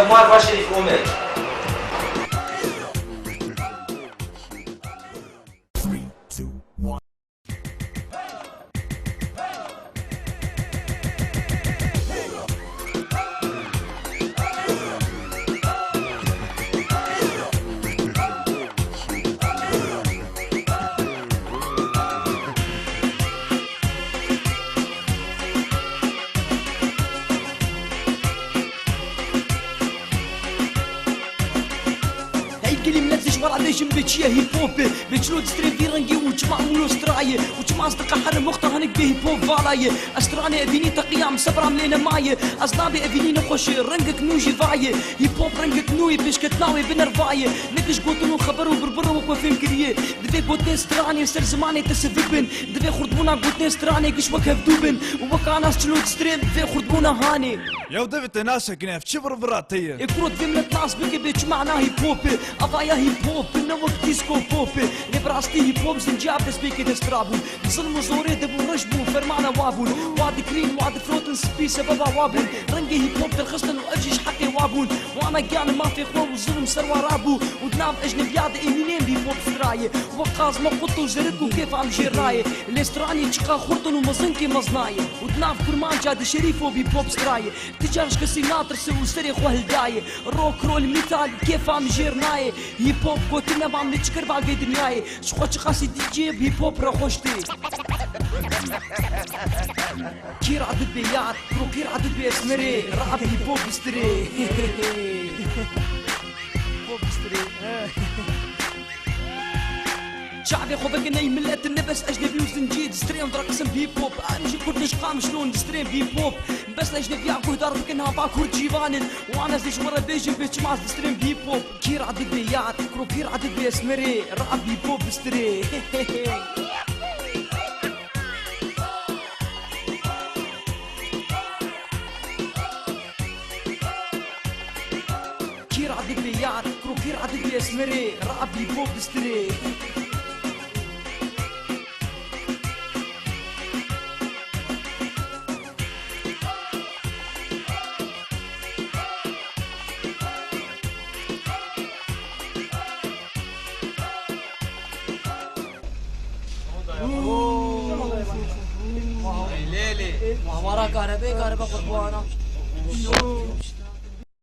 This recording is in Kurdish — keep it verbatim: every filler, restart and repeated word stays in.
Omar Başerîf Omer. Hey gelî millet, ji we re bêjim bê çi ye hîp hop? Bê çilo distrê vî rengî û çima hûn lo straye? Û çima ez diqeherim wexta hinek bê hîp hop vala ye? Ez stranê evînî teqiyam, sebra min lê nemaye. Ez nabê evînî nexweş e, rengek nû jî vaye. Hîp hop rengek nû ye, pêşketina wê bi nerva ye. Ne giş gotin û xeber û birbir e wek we fêm kiriye. Divê gotinên stranê ser zimanê te sivi bin. Divê xurtbûna gotinên stranê giş wek hevdû bin. Û weka nas çilo distrê divê xurtbûna hanê. Yew devê te nasekine, ev çi virvira te ye? Ê kuro divê millet nas bike bê çi mana hîp hop e. Ava ya hîp hop e, ne wek dîsko pop e. Lê bi rastî hîp hop zinciya bi destpêkê de strabûn. Zilm û zorê dibû reş bûn, fermana wa bûn. Wa dikirîn, wa difirotin, spî sebeba wa bûn. Rengê hîp hop derxistin û ev jî ji heqê wa bûn. Wana giyan mafê xwe û zilm ser wa rabû. Û di nav ecnebiya de ê mînên bi hîp hop straye. Wek qazma qut û zerik û kêfa min jêr nayê. Lê stranî çiqa xurt in û mezinkê mez nayê. Û di nav kurmanca di şerîf û bi hîp hop straye. Ti car ji kesî natirse û serê xwe hildayê. Rock, roll, metal, kêfa min jêr nayê. Hîp hop gotin nema min çi kir bal vê dinyayê. Ji xwe çiqasî D J bi hîp hop re xweş tê. Kî radid bê yar, kuro kî radid bê esmerê, rabî hîp hop bistirê. Hîp hop bistirê. Çavê xwe vekin ey millet, ne bes ecnebî û zincî, distrên direqisin bi hîp hop. Em jî Kurdiş qamişlon distrên bi hîp hop. Bes ecnebiya guhdar bikin, hava Kurd cîvan in. Wan ez ê ji we re bêjim bê çima ez distrêm bi hîp hop. Kî radid bê yar, kuro kî radid bê esmerê, rabî hîp hop bistirê. Kî radid bê yar, kuro kî radid bê esmerê, rabî hîp hop bistirê. Lê, lê. Mara karebe, karebe qurban.